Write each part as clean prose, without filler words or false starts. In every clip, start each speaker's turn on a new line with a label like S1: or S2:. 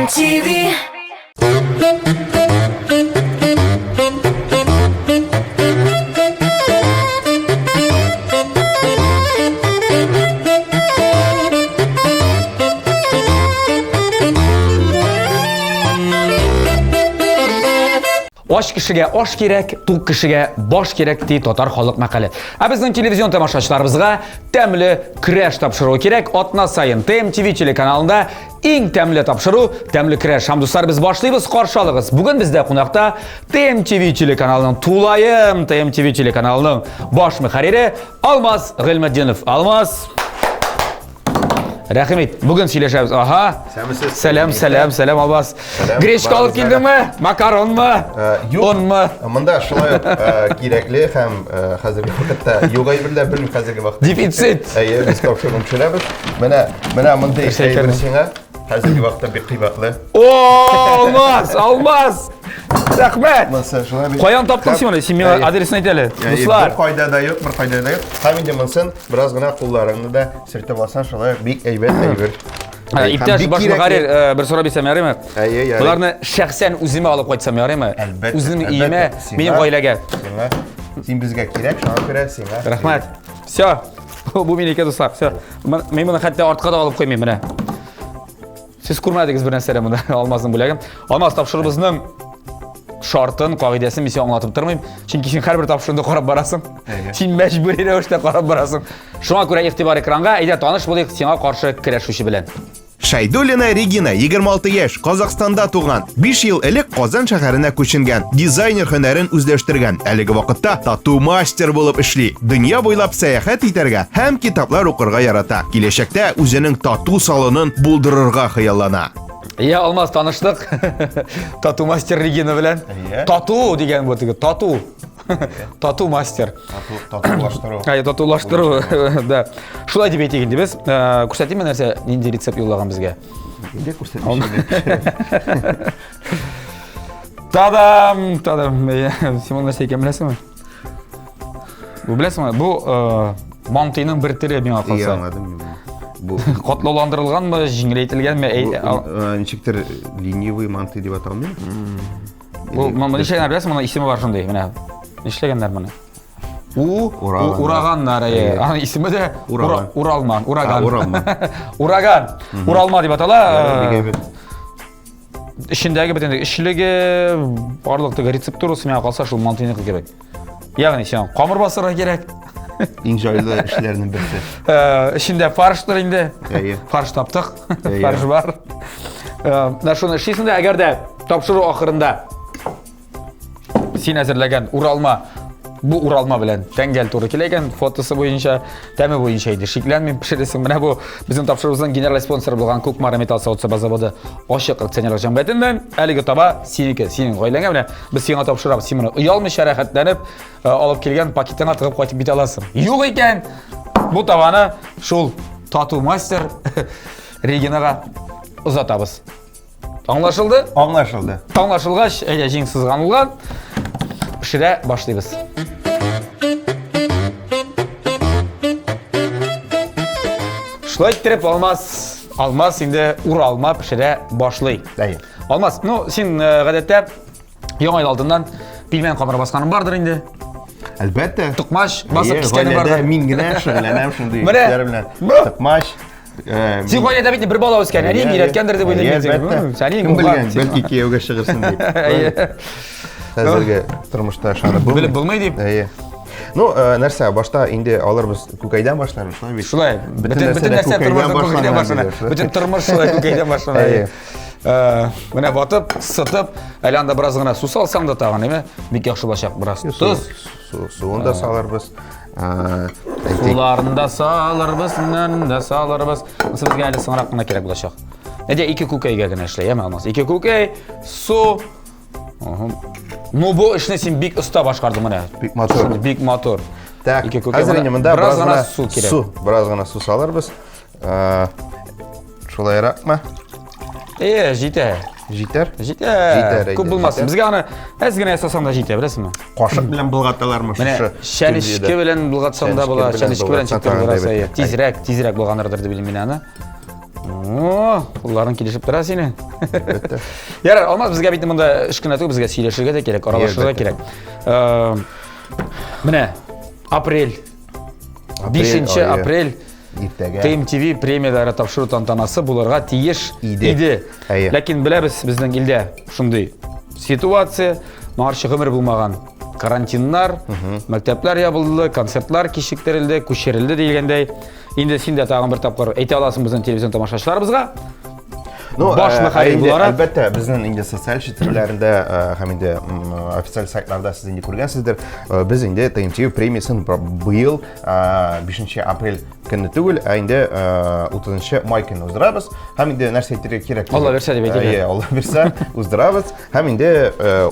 S1: TMTV.
S2: Ач кешегә аш кирәк, тук кешегә баш кирәк ди татар халык мәкале. Ә безнең телевизион тамашачыларыбызга тәмле көрәш тапшыруы кирәк. Атна саен ТМТВ телеканалында иң тәмле тапшыру, тәмле көрәш. Һәм дуслар, без башлыйбыз, каршы алыгыз. Бүген бездә кунакта ТМТВ телеканалының тулаем ТМТВ телеканалының баш мөхәррире Алмаз Гыйльметдинов. Алмаз, Рәхим ит. Бүген сөйләшәбез. Аһа.
S3: Сәләмсез.
S2: Сәлам, сәлам, сәлам, Алмаз. Гречка алып килдеңме? Макаронмы?
S3: Э, юк.
S2: Онмы?
S3: Монда шулай ук э, кирәкле һәм э, хәзерге вакытта юк әйберләр белмим хәзерге вакытта.
S2: Дефицит.
S3: Әйе, без тапшыруны төшерәбез. Менә, менә мондый
S2: Нәрсә
S3: әйбер
S2: икән?
S3: сиңа хәзерге вакытта бик кыйбатлы.
S2: О, Алмаз, Алмаз! Рәхмәт!
S3: Монысы шулай бит.
S2: Каян таптың син моны? Син миңа
S3: Әйе.
S2: адресын әйт әле.
S3: Әйе,
S2: Дуслар.
S3: Бер кайда да юк, бер кайда да юк. Һәм инде монысын бераз гына кулларыңны да сөртеп алсаң, шулай ук бик әйбәт әйбер.
S2: Ә, Иптәш
S3: Һәм бик
S2: баш
S3: кирәкле.
S2: мөхәррир, бер сорап бирсәм ярыймы?
S3: Әйе, ярый.
S2: Боларны шәхсән үземә алып кайтсам ярыймы?
S3: Әлбәттә.
S2: Үземнең
S3: әлбәттә.
S2: өемә,
S3: Сиңа-
S2: минем гаиләгә.
S3: Сиңа, син безгә кирәк, шуңа күрә сиңа.
S2: Рәхмәт. Все. Бу минеке, дуслар. Все. Мин моны хәтта артка да алып куймыйм менә. Сез күрмәдегез бер нәрсә дә монда Алмазның бүләген. Алмаз тапшыруыбызның шартын, кагыйдәсен мин сиңа аңлатып тормыйм. Чөнки син һәрбер тапшыруны карап барасың. Син мәҗбүри рәвештә карап барасың. Шуңа күрә игътибар экранга, әйдә таныш булыйк сиңа каршы көрәшүче белән.
S4: Шайдуллина Регина, 26 яшь, Казахстанда туган. 5 ел элек Казан шәһәренә күченгән. Дизайнер һөнәрен үзләштергән. Әлеге вакытта тату-мастер булып эшли. Дөнья буйлап сәяхәт итәргә һәм китаплар укырга ярата. Киләчәктә үзенең тату салонын булдырырга хыяллана.
S2: Я, Алмаз, таныштык. Тату мастер Регина белән.
S3: Әйе.
S2: Тату дигән бу теге, тату. Тату мастер.
S3: Тату, татулаштыру.
S2: Әйе, татулаштыру, да. Шулай дип әйтик инде без. Э, Күрсәтимме нәрсә, нинди рецепт юллаган безгә?
S3: Инде күрсәтмичә.
S2: Тадам, тадам. Әйе, Син моны нәрсә икән беләсеңме? Бу беләсеңме? Бу э, мантыйның бер төре миңа
S3: Иә,
S2: калса.
S3: аңладым мин. Бу
S2: Катлауландырылганмы, җиңеләйтелгәнме? Әй,
S3: бу,
S2: ал-
S3: э, ничектер ленивый манты дип аталмый.
S2: Бу моны нишләгәннәр беләсеңме? Моның исеме бар шундый, менә. Нишләгәннәр моны? У,
S3: Ураганнар.
S2: ураганнар, әйе.
S3: Әйе.
S2: Аның исеме дә
S3: Ураган.
S2: Уралман, ураган.
S3: А, Уралман.
S2: Ураган. Уралма дип атала.
S3: Бик әйбәт.
S2: Эчендәге бөтен эчлеге, барлык теге рецептурасы миңа калса шул мантыйныкы кебек. Ягъни сиңа камыр басырга кирәк.
S3: Иң җайлы эшләрнең берсе.
S2: Э, эчендә фарштыр инде.
S3: Әйе.
S2: Фарш таптык.
S3: Әйе.
S2: Фарш бар. Э, менә шуны эшлисең дә, әгәр дә тапшыру ахырында син әзерләгән уралма бу уралма белән тәңгәл туры килә икән, фотосы буенча, тәме буенча инде шикләнмим, пешерәсең. Менә бу безнең тапшыруыбызның генераль спонсоры булган Кукмара металл савыт-саба заводы ачык акционерлык җәмгыятеннән әлеге таба синеке, синең гаиләңә менә без сиңа тапшырабыз. Син моны оялмыйча рәхәтләнеп э, алып килгән пакетыңа тыгып кайтып китә аласың. Юк икән, бу табаны шул тату мастер Регинага озатабыз. Аңлашылды?
S3: Аңлашылды.
S2: Аңлашылгач, әйдә җиң сызганылган. Пешерә башлыйбыз. Шулай иттереп Алмаз, Алмаз инде уралма пешерә башлый.
S3: Әйе.
S2: Алмаз, ну син э, гадәттә яңа ел алдыннан пилмән камыры басканың бардыр инде.
S3: Әлбәттә.
S2: Токмач басып
S3: Әйе,
S2: кискәнең
S3: гаиләдә
S2: бардыр.
S3: Мин генә шөгыльләнәм шундый
S2: Менә.
S3: эшләр белән.
S2: Бу.
S3: Токмач. Э,
S2: Син гаиләдә бит бер бала үскән, әниең өйрәткәндер дип уйлыйм мин сине. Әниең
S3: Кем
S2: булган.
S3: белгән, бәлки кияүгә чыгырсың дип.
S2: Әйе.
S3: Хәзерге тормышта ышанып булмый.
S2: Белеп булмый дип.
S3: Әйе. Ну, э, нәрсә, башта инде алырбыз күкәйдән башларбыз, шулай бит.
S2: Шулай. Бөтен бөтен нәрсә тормышта күкәйдән башлана. Бөтен тормыш шулай күкәйдән башлана.
S3: Әйе.
S2: Э, менә ватып, сытып, әле анда бераз гына су салсаң да тагын, әйме? Бик яхшы булачак бераз. Тоз.
S3: Суын да салырбыз.
S2: Суларын да салырбыз, нан да салырбыз. Монысы безгә әле соңрак кына кирәк булачак. Әйдә, ике күкәйгә генә эшләй, яме Алмаз. Ике күкәй, су. Ну, бу эшне син бик оста башкардың менә.
S3: Бик матур.
S2: Бик матур.
S3: Так,
S2: ике күкәй.
S3: Хәзер инде монда
S2: бераз гына су кирәк.
S3: Су, бераз гына су салырбыз. Шулайракмы?
S2: Э, җитә.
S3: Җитәр?
S2: Җитә.
S3: Җитәр,
S2: Күп булмасын. Безгә аны әз генә ясасаң да җитә, беләсеңме?
S3: Кашык белән болгаталармы
S2: шушы? Чәнечке белән болгатсаң да була, чәнечке белән читтер бераз. Тизрәк, тизрәк болганырдыр дип уйлыйм мин аны. О, кулларың килешеп тора синең. Әлбәттә. Ярар, Алмаз, безгә бит монда эш кенә түгел, безгә сөйләшергә дә кирәк, аралашырга кирәк. Э, менә апрель. 5 апрель.
S3: Иртәгә.
S2: ТМТВ премияләре тапшыру тантанасы булырга тиеш
S3: иде.
S2: иде.
S3: Әйе.
S2: Ләкин беләбез, безнең илдә шундый ситуация, моңарчы гомер булмаган карантиннар, мәктәпләр ябылды, концертлар кичектерелде, күчерелде дигәндәй. Инде син дә тагын бер тапкыр әйтә аласың безнең телевизион тамашачыларыбызга.
S3: Ну,
S2: баш
S3: э,
S2: мөхәррир
S3: инде,
S2: буларак.
S3: Әлбәттә, безнең инде социаль челтәрләрендә э, һәм инде официаль сайтларда сез инде күргәнсездер, э, без инде TMTV премиясен быел 5 апрель көнне түгел, ә инде 30 май көнне уздырабыз. Һәм инде нәрсә әйтергә кирәк?
S2: Алла бирсә дип әйтик.
S3: Әйе, Алла бирсә уздырабыз. Һәм инде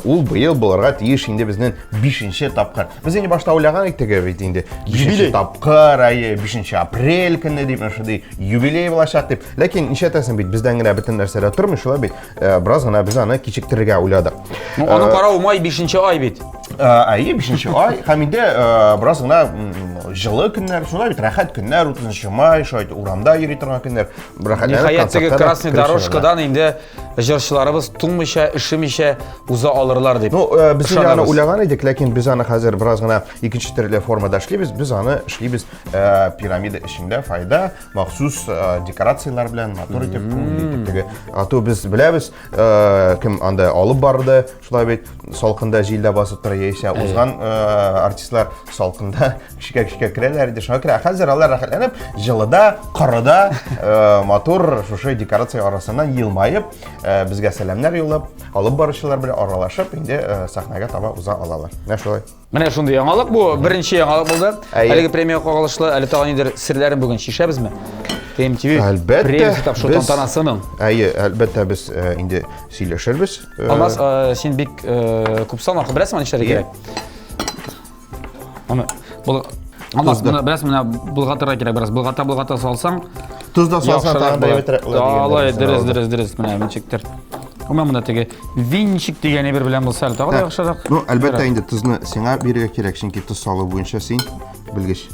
S3: ул быел булырга тиеш инде безнең 5 тапкыр. Без инде башта уйлаган идек теге бит инде. Юбилей тапкыр, әйе, 5 апрель көнне дип, менә шундый юбилей булачак дип. Ләкин нишләтәсең бит, бездән генә бөтен нәрсә дә тормый, шулай бит. Э, бераз гына без аны кичектерергә уйладык.
S2: Ну, аның э, каравы май 5 ай бит.
S3: Э, әйе, 5 ай. Һәм инде бераз гына җылы көннәр, шулай бит, рәхәт көннәр, 30 май, шулай урамда йөри торган көннәр.
S2: Рәхәтләнеп Ниһаять, теге Красный дорожкадан инде җырчыларыбыз туңмыйча, өшемичә уза алырлар дип.
S3: Ну, э, без инде аны уйлаган идек, ләкин без аны хәзер бераз гына икенче төрле формада эшлибез. Без аны эшлибез э, пирамида эчендә файда, махсус э, декорацияләр белән матур итеп, күңелле итеп теге. А то без беләбез, кем анда алып барды, шулай бит, салкында җилдә басып тора яисә узган артистлар салкында Кешкә-кешкә керәләр иде, шуңа күрә хәзер алар рәхәтләнеп җылыда, корыда э, матур шушы декорация арасыннан елмаеп, э, безгә сәламнәр юллап, алып баручылар белән аралашып, инде э, сәхнәгә таба уза алалар. Менә шулай.
S2: Менә шундый яңалык бу, беренче яңалык булды. Әлеге премия кагылышлы, әле тагын нидер серләрен бүген чишәбезме? TMTV
S3: Әлбәттә,
S2: премиясе тапшыру
S3: без-
S2: тантанасының.
S3: Әйе, әлбәттә без инде сөйләшербез.
S2: Алмаз, син бик күп салмаклы беләсеңме нишләргә кирәк? Аны бул Алмаз, моны бераз менә болгатырга кирәк, бераз болгата болгата салсаң.
S3: Тоз да салсаң тагын да әйбәтрәк
S2: була. Алай, дөрес, дөрес, дөрес, менә ничектер. Гомумән монда теге винчик дигән әйбер белән булса әле тагын да яхшырак.
S3: Ну, әлбәттә инде тозны сиңа бирергә кирәк, чөнки тоз салу буенча син белгеч.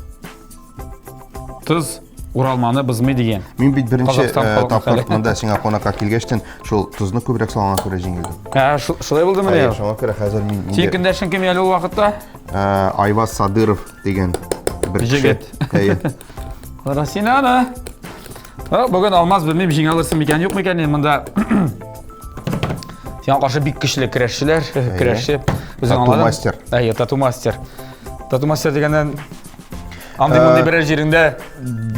S2: Тоз уралманы бозмый дигән.
S3: Мин бит беренче э, тапкыр монда сиңа кунакка килгәчтен шул тозны күбрәк салганга күрә җиңелдем.
S2: Ә, шулай булдымы ни?
S3: Шуңа күрә хәзер мин
S2: Син көндәшең кем әле ул вакытта?
S3: Э, Айваз Садыров дигән бер
S2: кеше. Җегет.
S3: Әйе.
S2: Кара син аны. Бүген Алмаз белмим җиңә алырсың микән, юк микән монда. Сиңа каршы бик көчле көрәшчеләр, көрәшче.
S3: Үзең аңладың. Тату мастер.
S2: Әйе, тату мастер. Тату мастер дигәннән Андый мондый берәр җиреңдә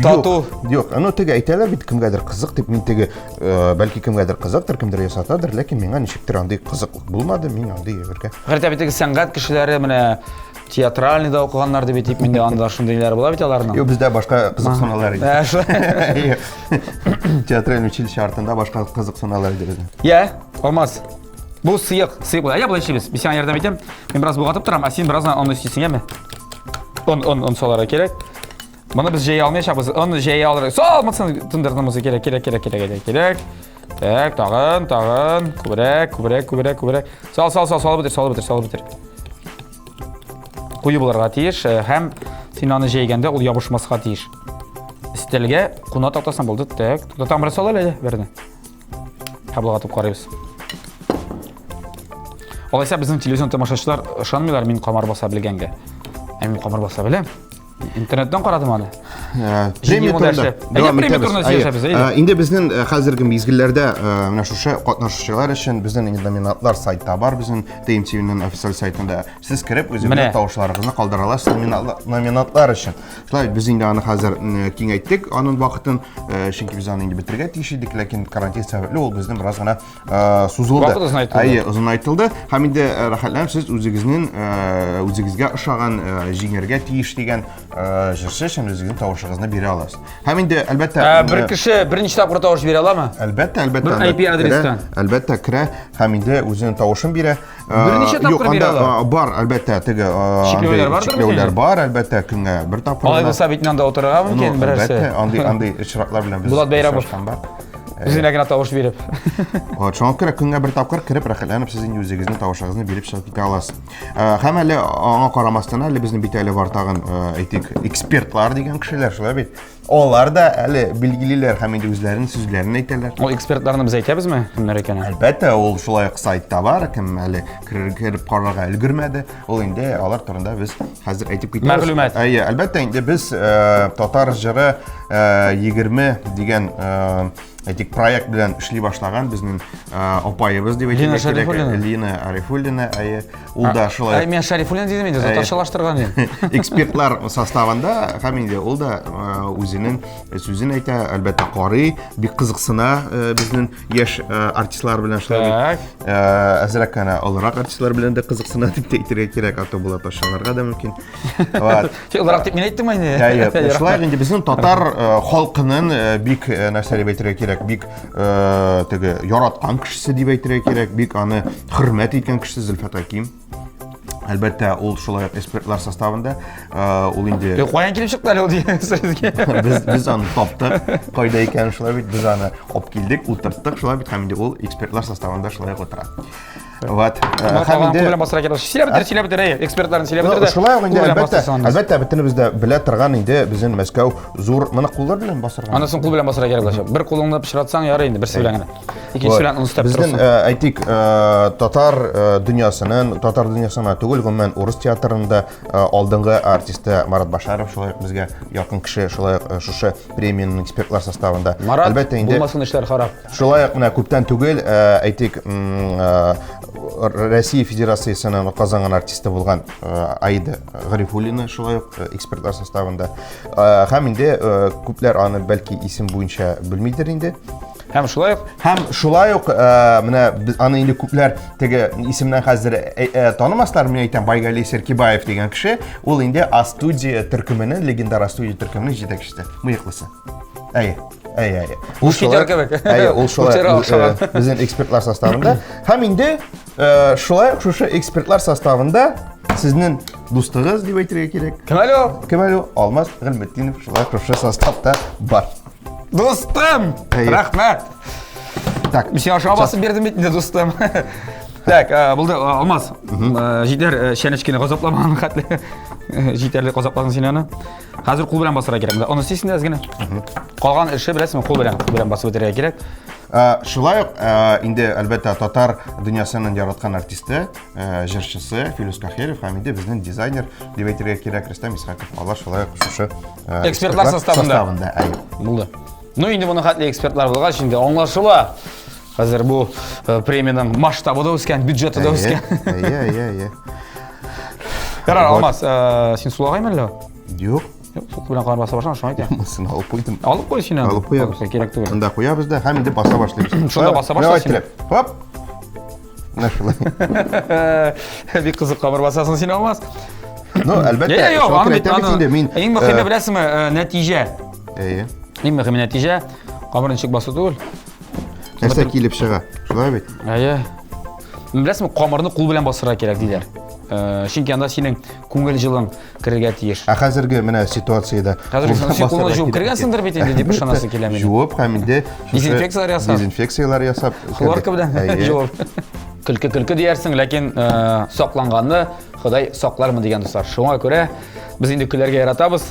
S2: тату.
S3: Юк, ну теге әйтәләр бит кемгәдер кызык дип, мин теге э, бәлки кемгәдер кызыктыр, кемдер ясатадыр, ләкин миңа ничектер андый кызыклык булмады, мин андый әйбергә.
S2: Гадәттә бит теге сәнгать кешеләре менә театральныйда укыганнар дип әйтик, миндә анда шундыйлар була бит аларның.
S3: Юк, бездә башка кызыксынулар иде.
S2: Ә, шулай.
S3: Театральный училище артында башка кызыксынулар иде безнең.
S2: Я, Алмаз. Бу сыек, сыек була. Әйдә болай эшлибез. Мин сиңа ярдәм итәм. Мин бераз болгатып торам, ә син бераз он өстисең, яме? Он, он, он саларга кирәк. Моны без җәя алмаячакбыз. Он җәя алырга. Сал, монысын тындырдымыз кирәк, кирәк, кирәк, кирәк, кирәк, кирәк. Так, тагын, тагын, күбрәк, күбрәк, күбрәк, күбрәк. Сал, сал, сал, салып бетер, салып бетер, салып бетер. Куе булырга тиеш э, һәм син аны җәйгәндә ул ябышмаска тиеш. Өстәлгә куна тактасына булды. Так, тотам бераз сал әле, берне. Таблага карыйбыз. Алайса безнең телевизион тамашачылар ышанмыйлар мин камар баса белгәнгә. Ә мин камыр баса беләм. Интернеттан карадым аны.
S3: Э, премия турында.
S2: Дәвам итәбез. Сөйләшәбез,
S3: әйдә. Э, инде безнең э, хәзерге мизгелләрдә менә шушы катнашучылар өчен безнең инде номинантлар сайтта бар, безнең TMTV-ның официаль сайтында. Сез кереп үзегезнең тавышларыгызны калдыра аласыз номинантлар өчен. Шулай без инде аны хәзер киңәйттек, аның вакытын, э, чөнки без аны инде бетерергә тиеш идек, ләкин карантин сәбәпле ул безнең бераз гына э, сузылды.
S2: Вакыт озынайтылды.
S3: Әйе, озынайтылды. Һәм инде э, рәхәтләнеп сез үзегезнең үзегезгә ошаган җиңәргә тиеш дигән җырчы өчен үзегезнең тавышыгызны бирә аласыз. Һәм инде әлбәттә
S2: бер кеше берничә тапкыр тавыш бирә аламы?
S3: Әлбәттә, әлбәттә.
S2: Бер IP адрестан.
S3: Әлбәттә, керә һәм инде үзенең тавышын бирә.
S2: Берничә тапкыр бирә ала.
S3: Бар, әлбәттә, теге
S2: чикләүләр бар.
S3: Чикләүләр бар, әлбәттә, көнгә бер тапкыр.
S2: Алай булса бит анда утырырга мөмкин берәрсе.
S3: Әлбәттә, андый андый очраклар белән
S2: без. Булат Бәйрәмов
S3: бар.
S2: Үзенә генә тавыш биреп.
S3: Вот, шуңа күрә көнгә бер тапкыр кереп рәхәтләнеп сез инде үзегезнең тавышыгызны биреп чыгып китә аласыз. Һәм әле аңа карамастан әле безнең бит әле бар тагын, әйтик, экспертлар дигән кешеләр, шулай бит. Алар да әле билгелиләр һәм инде үзләренең сүзләрен әйтәләр.
S2: Ул экспертларны без әйтәбезме, кемнәр икәнен?
S3: Әлбәттә, ул шулай ук сайтта бар, кем әле кереп карарга өлгермәде, ул инде алар турында без хәзер әйтеп китәбез.
S2: Мәгълүмат.
S3: Әйе, әлбәттә, инде без э, татар җыры э, 20 дигән э, әйтик, проект белән эшли башлаган безнең апаебыз дип
S2: әйтергә кирәк.
S3: Лина Арифуллина, әйе. Ул да шулай.
S2: Әй, мин Шарифуллин дидем инде, татарчалаштырган идем.
S3: Экспертлар составында һәм инде ул да үзенең сүзен әйтә, әлбәттә, карый, бик кызыксына безнең яшь артистлар белән шулай. Әзрәк кенә олырак артистлар белән дә кызыксына дип тә әйтергә кирәк, а то була ташланырга да мөмкин.
S2: Вот. Олырак дип мин әйттем инде.
S3: Әйе, шулай инде безнең татар халкының бик нәрсә дип әйтергә кирәк, бик теге яраткан кешесе дип әйтергә кирәк, бик аны хөрмәт иткән кешесе Зөлфәт Хәким. Әлбәттә, ул шулай ук экспертлар составында. Ул инде
S2: Каян килеп чыкты әле ул дигән сүзгә?
S3: Без без аны таптык, кайда икәнен шулай бит без аны алып килдек, утырттык, шулай бит һәм инде ул экспертлар составында шулай ук утыра. Вот.
S2: Һәм инде белән басырга кирәк. Сөйләп бетер, сөйләп бетер, әй, экспертларны сөйләп бетер дә.
S3: Шулай ук инде әлбәттә, әлбәттә бөтенебез дә белә торган инде безнең Мәскәү зур моны куллар белән басырга.
S2: Анысын кул белән басырга кирәк булачак. Бер кулыңны пычратсаң ярый инде, берсе белән генә. Икенче белән оны өстәп
S3: торасың. Безнең, әйтик, татар дөньясының, татар дөньясына түгел, гомумән урыс театрында алдынгы артисты Марат Башаров шулай ук безгә якын кеше, шулай ук шушы премиянең экспертлар составында.
S2: Марат, әлбәттә инде булмасын эшләр харап.
S3: Шулай ук менә күптән түгел, әйтик, Россия Федерациясенең казанган артисты булган Аида Гарифуллина шулай ук экспертлар составында. Һәм инде күпләр аны бәлки исем буенча белмидер инде.
S2: Һәм шулай ук
S3: Һәм шулай ук менә аны инде күпләр теге исемнән хәзер танымаслар, мин әйтәм Байгали Серкибаев дигән кеше, ул инде А-студия төркеменең, легендар А-студия төркеменең җитәкчесе, мыеклысы. Әйе. Әйе, әйе.
S2: Ул шулай. Кебек.
S3: Әйе, ул шулай. Безнең экспертлар составында. Һәм инде шулай ук шушы экспертлар составында сезнең дустыгыз дип әйтергә кирәк.
S2: Кем әле ул?
S3: Кем әле ул? Алмаз Гыйльметдинов шулай ук шушы составта бар.
S2: Дустым! Рәхмәт!
S3: Так.
S2: Мин сиңа шуңа басып бирдем бит инде, дустым. Так, булды, Алмаз. Җитәр чәнечкене газапламаган хәтле. Җитәрлек газапладың син аны. Хәзер кул белән басырга кирәк. Оны сисен әз генә. Калган эше беләсеңме, кул белән, кул белән басып бетерергә кирәк.
S3: Шулай ук инде әлбәттә татар дөньясының яраткан артисты, җырчысы Филүс Кахиров һәм инде безнең дизайнер дип әйтергә кирәк Рөстәм Исхаков. Алар шулай ук шушы
S2: экспертлар составында.
S3: Составында, әйе.
S2: Булды. Ну инде моның хәтле экспертлар булгач, инде аңлашыла. Хәзер бу премиянең масштабы да үскән, бюджеты да үскән.
S3: Әйе, әйе, әйе.
S2: Ярар, Алмаз, син сулагаймы әллә?
S3: Юк.
S2: Юк, сул белән кар баса башладың, шуңа әйтәм.
S3: Монысын алып куйдым.
S2: Алып куй син
S3: аны. Алып куябыз.
S2: Кирәк түгел.
S3: Монда куябыз да һәм инде баса башлыйбыз.
S2: Шунда баса башла син.
S3: Хоп. Менә шулай.
S2: Бик кызык камыр басасың син, Алмаз.
S3: Ну, әлбәттә,
S2: Юк,
S3: шуңа
S2: аны
S3: күрә
S2: бит
S3: әйтәм бит
S2: аны.
S3: инде, мин
S2: Иң мөһиме беләсеңме, нәтиҗә.
S3: Әйе.
S2: Иң мөһиме нәтиҗә. Камыр ничек басу түгел.
S3: Нәрсә килеп чыга? Шулай бит?
S2: Әйе. Беләсеңме, камырны кул белән басырга кирәк диләр. Чөнки анда синең күңел җылың керергә тиеш.
S3: Ә хәзерге менә ситуациядә
S2: Хәзер син кулны җуып кергәнсеңдер бит инде дип ышанасы килә минем.
S3: Җуып һәм инде
S2: дезинфекцияләр ясап.
S3: Дезинфекцияләр ясап.
S2: Хлорка белән җуып. Көлке көлке диярсең, ләкин сакланганны Ходай саклармы дигән дуслар. Шуңа күрә без инде көләргә яратабыз.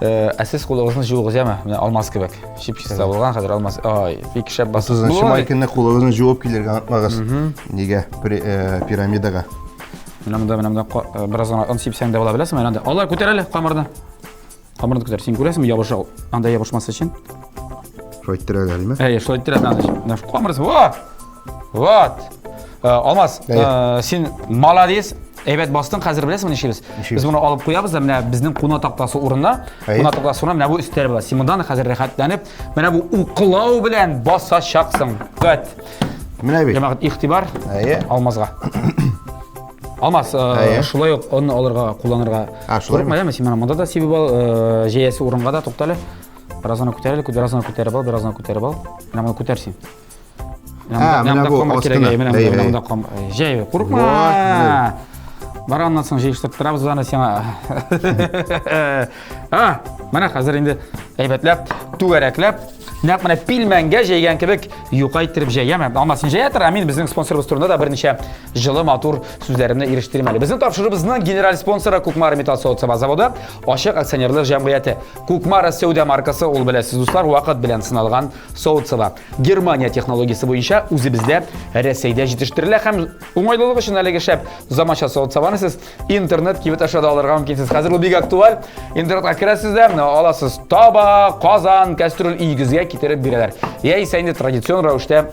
S2: Ә сез кулыгызны җуыгыз яме, менә алмаз кебек. Чип-чиста булган хәзер алмаз. Ай, бик шәп басып.
S3: 30 май көнне кулыгызны җуып килергә онытмагыз. Нигә? Пирамидага.
S2: Менә монда, менә монда бераз гына он сипсәң дә була, беләсеңме? Анда. Алай күтәр әле камырны. Камырны күтәр. Син күрәсеңме, ябыша ул. Анда ябышмас өчен.
S3: Шулай иттерәләр, димме?
S2: Әйе, шулай иттерәләр. Менә шул камыр. Во! Вот. Алмаз, син молодец. Әйбәт бастың, хәзер беләсеңме нишлибез? Без моны алып куябыз да, менә безнең куна тактасы урынына, куна тактасы урынына менә бу өстәл була. Син мондан хәзер рәхәтләнеп, менә бу уклау белән басачаксың. Көт.
S3: Менә бит.
S2: Җәмәгать, игътибар.
S3: Әйе.
S2: Алмазга. Алмаз, шулай ук онны алырга, кулланырга.
S3: Шулай.
S2: Курыкма, син менә монда да сибеп ал, җәясе урынга да туктале. Бераз гына күтәрел, бераз гына күтәреп ал, бераз гына күтәреп ал. Менә моны күтәр син.
S3: Менә бу астына.
S2: Менә монда ком. Җәй, курыкма. Бар аннан соң җыештырып торабыз аны сиңа. А, менә хәзер инде әйбәтләп, түгәрәкләп. Нәкъ менә пилмәнгә җәйгән кебек юка иттереп җәяме? Алмаз, син җәя тор, ә мин безнең спонсорыбыз турында да берничә җылы матур сүзләремне ирештерим әле. Безнең тапшыруыбызның генераль спонсоры Кукмара металл савыт-саба заводы, ачык акционерлык җәмгыяте. Кукмара сәүдә маркасы, ул беләсез, дуслар, вакыт белән сыналган савыт-саба. Германия технологиясе буенча үзебездә Рәсәйдә җитештерелә һәм уңайлылык өчен әлеге шәп заманча савыт-сабаны сез интернет кибет аша да алырга мөмкинсез. Хәзер ул бик актуаль. Интернетка керәсез дә, аласыз таба, казан, кәстрүл өегезгә китереп бирәләр. Яисә инде традицион рәвештә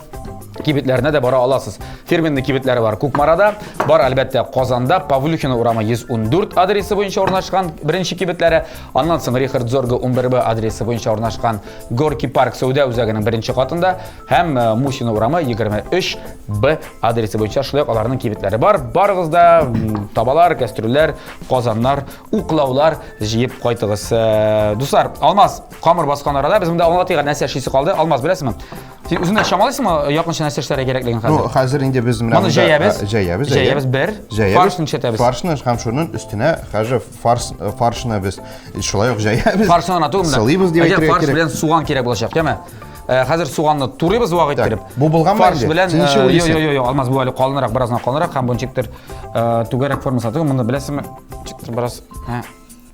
S2: кибетләренә дә бара аласыз. Фирменный кибетләре бар Кукмарада, бар әлбәттә Казанда, Павлюхина урамы 114 адресы буенча урнашкан беренче кибетләре, аннан соң Рихард Зорга 11Б адресы буенча урнашкан Горки парк сәүдә үзәгенең беренче катында Һәм э, Мусина урамы 23 Б адресы буенча шулай ук аларның кибетләре бар. Барыгыз да табалар, кәстрүлләр, казаннар, уклаулар җыеп кайтыгыз. Э, дуслар, Алмаз, камыр баскан арада без монда аңлатыйк нәрсә эшлисе калды. Алмаз, беләсеңме? Син үзең дә чамалыйсыңмы якынча нәрсә эшләргә кирәклеген хәзер?
S3: Ну, хәзер инде без менә
S2: Моны җәябез.
S3: Э, җәябез.
S2: Җәябез бер.
S3: Җәябез.
S2: Фаршны нишләтәбез?
S3: Фаршны һәм шуның өстенә хәзер фарш э, фаршны без шулай ук җәябез.
S2: Фаршны гына түгел.
S3: Сылыйбыз дип әйтергә
S2: кирәк. Фарш белән суган кирәк булачак, яме? Э, хәзер суганны турыйбыз вак иттереп.
S3: Бу булганмы
S2: Фарш белән э, йо йо йо йо алмаз бу әле калынрак, бераз гына калынрак һәм бу ничектер э, түгәрәк формасы түгел, моны беләсеңме? Ничектер бераз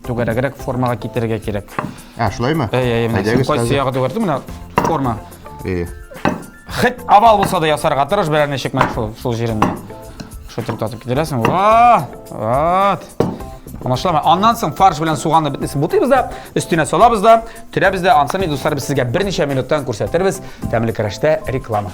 S2: түгәрәгрәк формага китерергә кирәк.
S3: А, шулаймы?
S2: Әй, әй, менә кайсы ягы түгәрәк, менә форма. Э. Хет овал булса да ясарга тырыш, берәр ничек менә шул шул җиренне. Шул итеп татып китерәсең. Ва! Вот. Аңлашыламы? Аннан соң фарш белән суганны бөтенесен бутыйбыз да, өстенә салабыз да, төрәбез дә. Ансын инде, дуслар, без сезгә берничә минуттан күрсәтербез. Тәмле көрәштә реклама.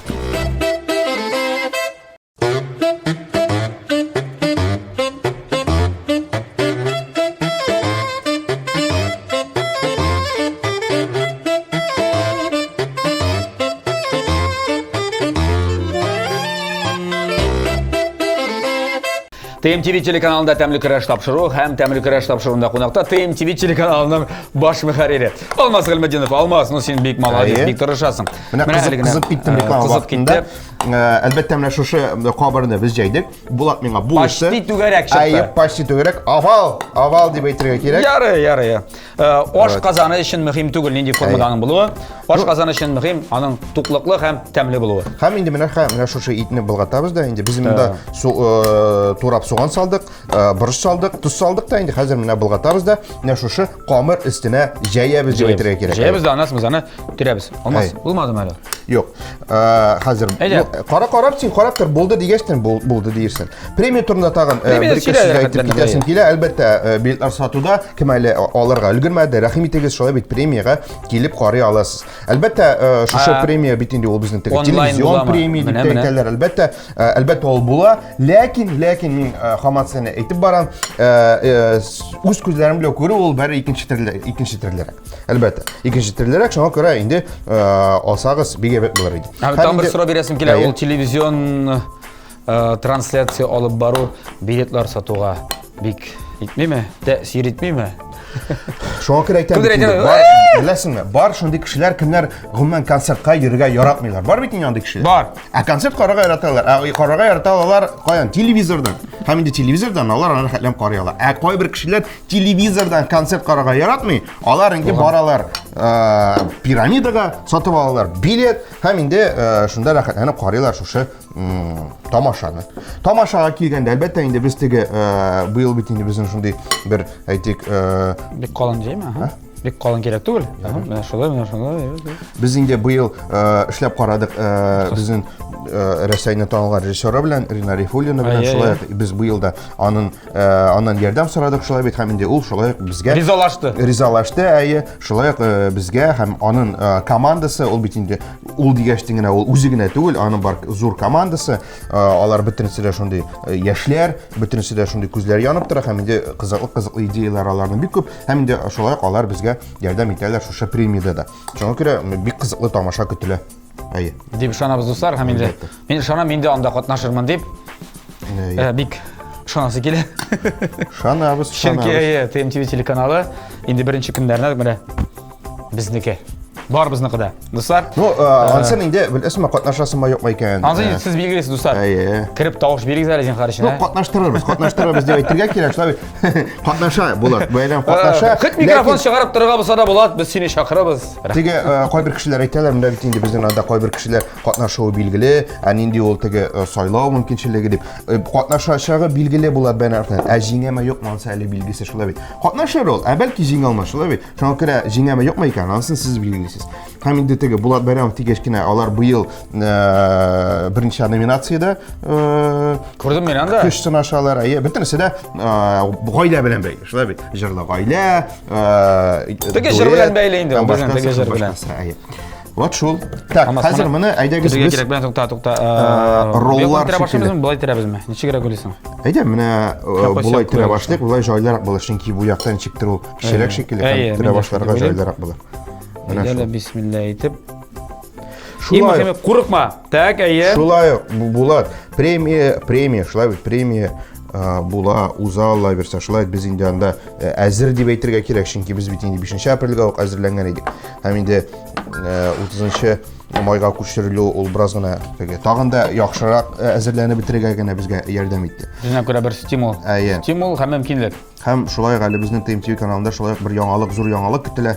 S2: ТМТВ телеканалында Тәмле көрәш тапшыру һәм Тәмле көрәш тапшыруында кунакта ТМТВ телеканалының баш мөхәррире Алмаз Гыйльметдинов. Алмаз, ну син бик молодец, бик тырышасың.
S3: Менә кызып, кызып киттем э, реклама кызып китте. Э, әлбәттә, менә шушы э, кабырны без җәйдек. Булат миңа булышты.
S2: Почти түгәрәк чыкты.
S3: Әйе, почти түгәрәк. Овал, овал дип әйтергә кирәк.
S2: Ярый, ярый. Э, аш казаны өчен мөһим түгел нинди формада аның булуы. Аш казаны өчен мөһим аның туклыклы һәм тәмле булуы.
S3: Һәм инде менә менә шушы итне болгатабыз да инде. Без монда су, э, турап суган салдык, э, борыч салдык, тоз салдык та инде хәзер менә болгатабыз да менә шушы камыр өстенә җәябез дип әйтергә кирәк.
S2: Җәябез дә аннан соң без аны төрәбез. Алмаз, булмадымы әле?
S3: Юк. Хәзер кара карап син карап тор, булды дигәчтен булды диерсең. Премия турында тагын э, бер ике сүз әйтеп китәсем килә. Әлбәттә, э, билетлар сатуда кем әле алырга өлгермәде, рәхим итегез, шулай бит премиягә килеп карый аласыз. Әлбәттә, э, шушы премия бит инде ул безнең теге телевизион премия дип тә әйтәләр. Әлбәттә, әлбәттә ул була, ләкин ләкин мин хамат сәне әйтеп барам, үз күзләрем белән күрү ул бәре икенче төрле, икенче төрлерәк. Әлбәттә, икенче төрлерәк, шуңа күрә инде алсагыз бик әйбәт булыр иде.
S2: Тагын бер сорау бирәсем килә, ул телевизион Э, трансляция алып бару билетлар сатуга бик итмиме? Тәэсир итмиме?
S3: Шуңа күрә әйтәм бит инде, бар, беләсеңме, бар шундый кешеләр, кемнәр гомумән концертка йөрергә яратмыйлар. Бар бит инде андый кешеләр.
S2: Бар.
S3: Ә концерт карарга яраталар. Ә карарга ярата алар каян? Телевизордан. Һәм инде телевизордан алар аны рәхәтләнеп карый ала. Ә кайбер кешеләр телевизордан концерт карарга яратмый. Алар инде баралар э, пирамидага, сатып алалар билет һәм инде э, шунда рәхәтләнеп карыйлар шушы тамашаны. Тамашага килгәндә, әлбәттә, инде без теге э, быел бит инде безнең шундый бер әйтик, э,
S2: бик калын җәйме, аһа. Бик калын кирәк түгел. Менә шулай, менә шулай.
S3: Без инде быел э, эшләп карадык, безнең Рәсәйне танылган режиссеры белән Рина Рифуллина белән шулай ук без быел да аның аннан ярдәм сорадык шулай бит һәм инде ул шулай ук безгә
S2: ризалашты.
S3: Ризалашты, әйе, шулай ук безгә һәм аның командасы, ул бит инде Ул дигәчтен генә ул үзе генә түгел, аның бар зур командасы, э, алар бөтенесе дә шундый э, яшьләр, бөтенесе дә шундый күзләре янып тора һәм инде кызыклы кызыклы идеяләр аларның бик күп һәм инде шулай ук алар безгә ярдәм итәләр шушы премиядә дә. Шуңа күрә бик кызыклы тамаша көтелә.
S2: Әйе. Дип ышанабыз, дуслар, һәм инде мин ышанам, мин дә анда катнашырмын дип. Э, бик ышанасы килә.
S3: Ышанабыз,
S2: Чөнки әйе, ТМТВ телеканалы инде беренче көннәренә менә безнеке. Барыбызныкы да. Дуслар.
S3: Ну, ансын инде беләсеңме, катнашасыңмы, юкмы икән?
S2: Ансын сез билгелисез, дуслар.
S3: Әйе.
S2: Кереп тавыш бирегез әле зинһар өчен.
S3: Ну, катнаштырырбыз, катнаштырырбыз дип әйтергә кирәк, шулай бит. Катнаша, Булат, бәйрәм катнаша.
S2: Хет микрофон чыгарып торырга булса да, Булат, без сине чакырабыз.
S3: Теге кайбер кешеләр әйтәләр, менә бит инде безнең анда кайбер кешеләр катнашуы билгеле, ә нинди ул теге сайлау мөмкинчелеге дип. Катнашачагы билгеле Булат Бәйрәмовның, ә җиңәме юкмы, анысы әле билгесез, шулай бит. Катнашыр ул, ә бәлки җиңә алмас, шулай бит. Шуңа күрә җиңәме юкмы икән, анысын сез билгелисез. Һәм инде теге Булат Бәйрәмов дигәч кенә, алар быел э, берничә номинациядә э,
S2: Күрдем мин анда.
S3: көч сынашалар. Әйе, бөтенесе дә э, гаилә белән бәйле. Шулай бит. Җырлы гаилә, э,
S2: Теге җыр белән бәйле инде, безнең теге җыр белән.
S3: Әйе. Вот шул. Так, хәзер моны әйдәгез
S2: без кирәк белән тукта, тукта.
S3: Роллар
S2: шикелле. Башлыйбызмы, болай терәбезме? Ничегрәк уйлыйсың?
S3: Әйдә, менә болай терә башлыйк, болай җайлырак булыр, чөнки бу яктан ничектер ул кечерәк шикелле, һәм терә башларга җайлырак булыр.
S2: Менә шул. Бисмилла әйтеп. Шулай. Иң курыкма. Так, әйе.
S3: Шулай Булат, премия, премия, шулай бит, премия була, уза Алла бирсә, шулай без инде анда әзер дип әйтергә кирәк, чөнки без бит инде 5 апрельгә үк әзерләнгән идек. Һәм инде 30 майга күчерелү ул бераз гына теге тагын да яхшырак әзерләнеп бетерергә генә безгә ярдәм итте.
S2: Үзенә күрә бер стимул.
S3: Әйе.
S2: Стимул һәм мөмкинлек.
S3: Һәм шулай ук әле безнең ТМТВ каналында шулай ук бер яңалык, зур яңалык көтелә.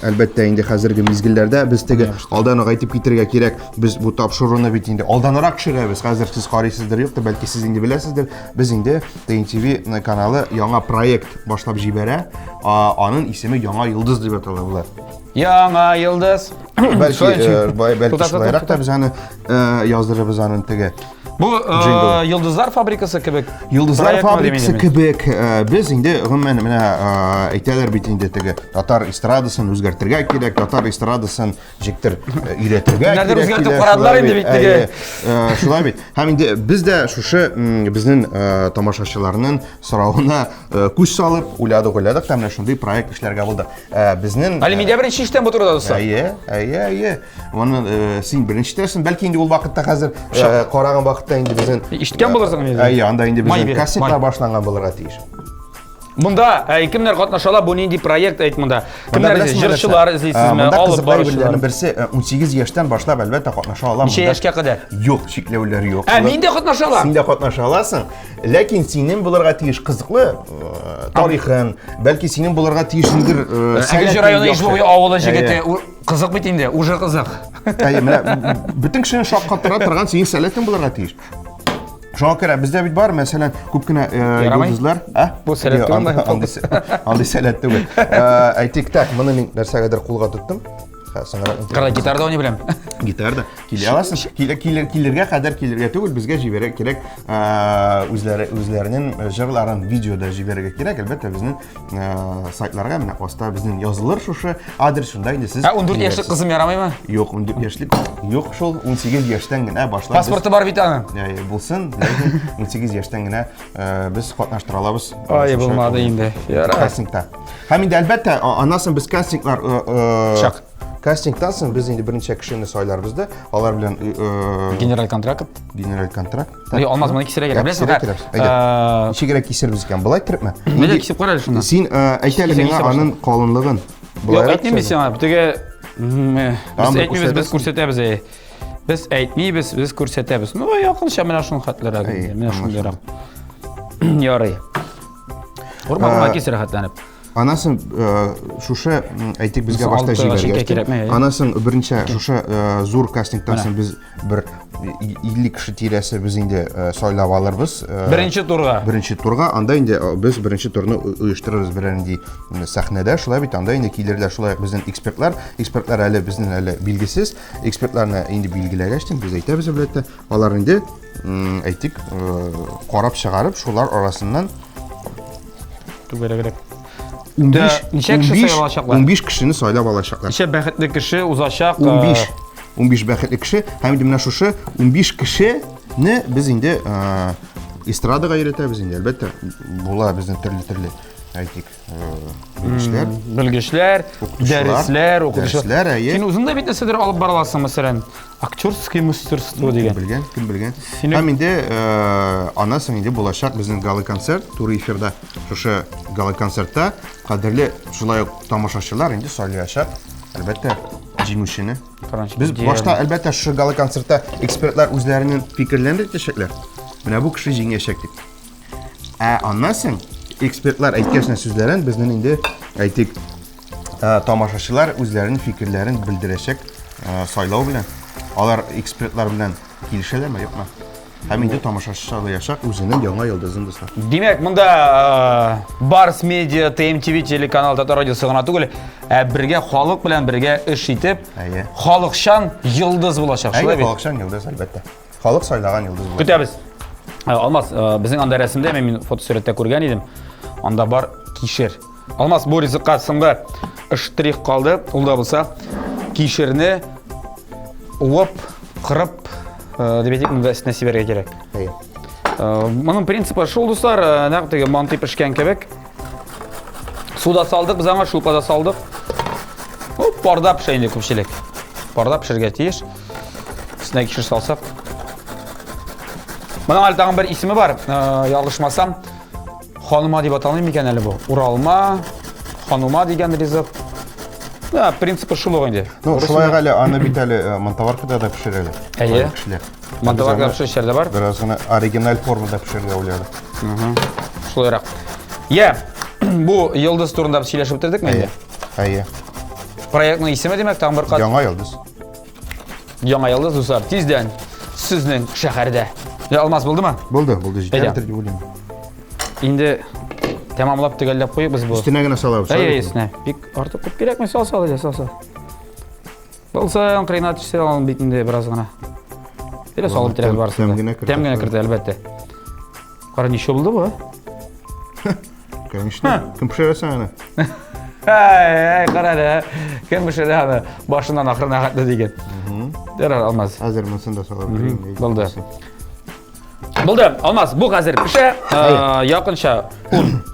S3: Әлбәттә, инде хәзерге мизгелләрдә без теге алдан ук әйтеп китергә кирәк, без бу тапшыруны бит инде алданрак төшерәбез. Хәзер сез карыйсыздыр, юктыр, бәлки сез инде беләсездер. Без инде ТМТВ каналы яңа проект башлап җибәрә. Аның исеме Яңа йолдыз дип атала була.
S2: Яңа йолдыз.
S3: Бәлки, бәлки шулайрак та без аны яздырырбыз аның теге.
S2: Бу Йолдызлар фабрикасы кебек.
S3: Йолдызлар фабрикасы кебек без инде гомумән менә әйтәләр бит инде теге татар эстрадасын үзгәртергә кирәк, татар эстрадасын җиктер өйрәтергә
S2: кирәк. Үзгәртеп карадылар инде бит теге.
S3: Шулай бит. Һәм инде без дә шушы безнең тамашачыларның соравына күз салып уйладык, уйладык та менә шундый проект эшләргә булдык. Безнең
S2: Әле мин дә беренче ишетәм бу турыда, дуслар.
S3: Әйе, әйе, әйе. Моны син беренче ишетәсең. Бәлки инде ул вакытта хәзер караган вакытта инде безнең
S2: Ишеткән булырсың инде.
S3: Әйе, анда инде безнең кастинглар башланган булырга тиеш.
S2: Монда кемнәр катнаша ала? Бу нинди проект әйт монда? Кемнәр җырчылар эзлисезме? Алып баручылар.
S3: Берсе 18 яшьтән башлап әлбәттә катнаша ала.
S2: Ничә яшькә кадәр?
S3: Юк, чикләүләр юк.
S2: Ә мин дә катнаша алам.
S3: Син дә катнаша аласың. Ләкин синең булырга тиеш кызыклы тарихын, бәлки синең булырга тиешендер.
S2: Әгерҗе районы Ижбуй авылы җегете кызык бит инде, уже кызык.
S3: Әйе, менә бөтен кешене шаккатыра торган синең сәләтең булырга тиеш. Шуңа күрә бездә бит бар, мәсәлән, күп кенә йолдызлар,
S2: ә? Бу сәләт түгелме?
S3: Андый сәләт түгел. Әйтик, так, моны мин нәрсәгәдер кулга тоттым.
S2: Соңрак. Кара, гитарда уйный беләм.
S3: Гитарда. Килә аласың. Килә, килә, килергә кадәр килергә түгел, безгә җибәрергә кирәк, үзләре үзләренең җырларын видеода җибәрергә кирәк. Әлбәттә, безнең сайтларга менә аста безнең язылыр шушы адрес, шунда инде сез.
S2: Ә 14 яшьлек кызым ярамыймы?
S3: Юк, 14 яшьлек юк шул, 18 яшьтән генә башлап.
S2: Паспорты бар бит аның.
S3: Әйе, булсын, ләкин 18 яшьтән генә без катнаштыра алабыз.
S2: Ай, булмады инде.
S3: Ярар. Кастингта. Һәм инде әлбәттә, аннан соң без кастинглар
S2: Чак.
S3: Кастингтан соң без инде берничә кешене сайларбыз да, алар белән
S2: генераль контракт.
S3: Генераль контракт.
S2: Юк, Алмаз, моны кисәргә кирәк. Беләсеңме?
S3: Әйдә. Ничегрәк кисербез икән? Болай иттерепме?
S2: Әйдә, кисеп кара әле шуны.
S3: Син әйт әле миңа аның калынлыгын.
S2: Юк, әйтмим мин сиңа. Теге без әйтмибез, без күрсәтәбез. Без әйтмибез, без күрсәтәбез. Ну, якынча менә шуның хәтлерәк инде. Менә шундыйрак. Ярый. Урма, урма кис рәхәтләнеп.
S3: Анасын шушы әйтик безгә башта җибәргәч. Анасын берничә шушы зур кастингтан соң без бер 50 кеше тирәсе без инде сайлап алырбыз.
S2: Беренче турга.
S3: Беренче турга. Анда инде без беренче турны оештырырбыз берәр нинди сәхнәдә. Шулай бит анда инде килерләр шулай ук безнең экспертлар. Экспертлар әле безнең әле билгесез. Экспертларны инде билгеләгәч без әйтәбез әлбәттә. Алар инде әйтик, карап чыгарып, шулар арасыннан
S2: түгәрәгрәк. 15 ничә кеше сайлап алачаклар?
S3: 15 кешене сайлап алачаклар.
S2: Ничә бәхетле кеше узачак?
S3: 15. 15 бәхетле кеше. Һәм инде менә шушы 15 кешене без инде эстрадага өйрәтәбез инде, әлбәттә, була безнең төрле-төрле, әйтик, белгечләр.
S2: Белгечләр, дәресләр, укытучылар.
S3: Дәресләр, әйе.
S2: Син үзең дә бит нәрсәдер алып бара аласың, мәсәлән, актерское мастерство дигән.
S3: Кем белгән, кем белгән. Һәм инде аннан соң инде булачак безнең гала-концерт, туры эфирда. Шушы гала-концертта кадерле шулай ук тамашачылар инде сайлаячак, әлбәттә. Җиңүчене. Без башта, әлбәттә, шушы гала-концертта экспертлар үзләренең фикерләрен әйтәчәкләр. Менә бу кеше җиңәчәк дип. Ә аннан соң экспертлар әйткән сүзләрен безнең инде әйтик, э, тамашачылар үзләренең фикерләрен белдерәчәк э, сайлау белән. Алар экспертлар белән килешәләрме, юкмы? Һәм инде тамашачы сайлаячак үзенең яңа йолдызын, дуслар.
S2: Димәк, монда э, Барс Медиа, ТМТВ телеканал Татар радиосы гына түгел, ә бергә халык белән бергә эш итеп,
S3: Әйе.
S2: халыкчан йолдыз булачак.
S3: Әйе,
S2: Шулай бит?
S3: халыкчан йолдыз, әлбәттә. Халык сайлаган йолдыз булачак.
S2: Көтәбез. Э, Алмаз, э, безнең анда рәсемдә мин фотосурәттә күргән идем. Анда бар кишер. Алмаз, бу ризыкка соңгы штрих калды. Ул да булса кишерне уып, кырып, э, дип әйтик, монда өстенә сибәргә кирәк.
S3: Әйе.
S2: Э, моның принципы шул, дуслар, э, нәкъ теге мантый пешкән кебек. Су да салдык, без аңа шулпа да салдык. Ну, парда пешә инде күпчелек. Парда пешергә тиеш. Өстенә кишер салсак. Моның әле тагын бер исеме бар, ялгышмасам, Ханума дип аталмый микән әле бу? Уралма, ханума дигән ризык. Да, принципы шул ук инде.
S3: Ну, шулай әле аны бит әле э, мантоваркада да пешерәләр.
S2: Әйе.
S3: Кешеләр.
S2: Мантоваркада пешерүчеләр дә бар.
S3: Бераз гына оригиналь формада пешерергә уйладык.
S2: Шулайрак. Я, бу йолдыз турында без сөйләшеп бетердекме инде?
S3: Әйе.
S2: Проектның исеме димәк, тагын бер кат.
S3: Яңа йолдыз.
S2: Яңа йолдыз, дуслар, тиздән сезнең шәһәрдә. Я, Алмаз, булдымы?
S3: Булды, булды,
S2: Әйдә.
S3: җитәдер дип уйлыйм.
S2: Инде тәмамлап төгәлләп куйыйк бу.
S3: Өстенә генә салабыз.
S2: Әйе, өстенә. Бик артык күп кирәкми, сал, сал, әйдә, сал, сал. Булса, кырыйна төшсә, алын бит инде бераз гына. Әле салып бетерәбез барысын.
S3: Тәм генә кертә.
S2: Тәм генә кертә, әлбәттә. Кара, ничә булды бу?
S3: Конечно. Кем пешерә аны?
S2: Әй, әй, кара әле, кем пешерә аны? Башыннан ахырына хәтле диген. Ярар, Алмаз.
S3: Хәзер монысын да салып бирәм.
S2: Булды. Булды, Алмаз, бу хәзер пешә. Э, якынча